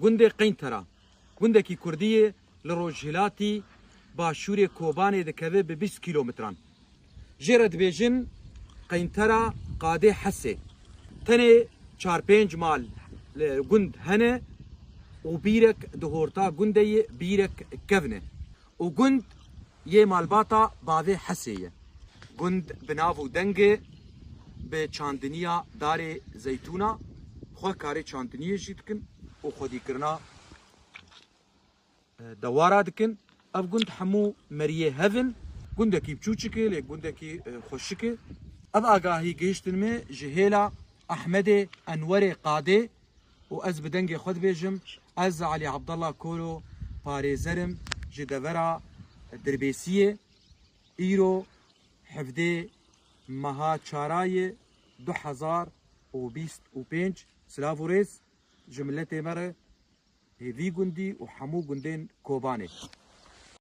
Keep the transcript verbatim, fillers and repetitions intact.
Gundê Qeyntera, gundekî kurdî ye, li rojhilatî başûrê Kobanê dikeve bi bîst kîlometran. Jê re dibêjin Qeyntera Qadê Hesê. Tenê çar pênc mal li gund hene û bîrek di horta gundê ye, bîrek kevn e. Û gund yê malbata bavê Hesê ye. Gund bi nav û dengê bi çandiniya darê zeytûna xwe karê çandiniyê jî dikin û xwedîkirina, e, dewara dikin. Ev gund hemû meriyê hev in. Gundekî biçûçik e, lê gundekî, e, xweşik e. Ev agahî gihiştin me ji hêla Ehmedê Enwerê Qadê û ez bi dengê xwe dibêjim, ez Elî Abdallah Koro parêzer im ji devera Dirbêsiyê. Îro hevdê meha çarayê du hezar û bîst û pênc. Silav û rêz ji miletê me re, hê vî gundî û hemû gundên Kobanê.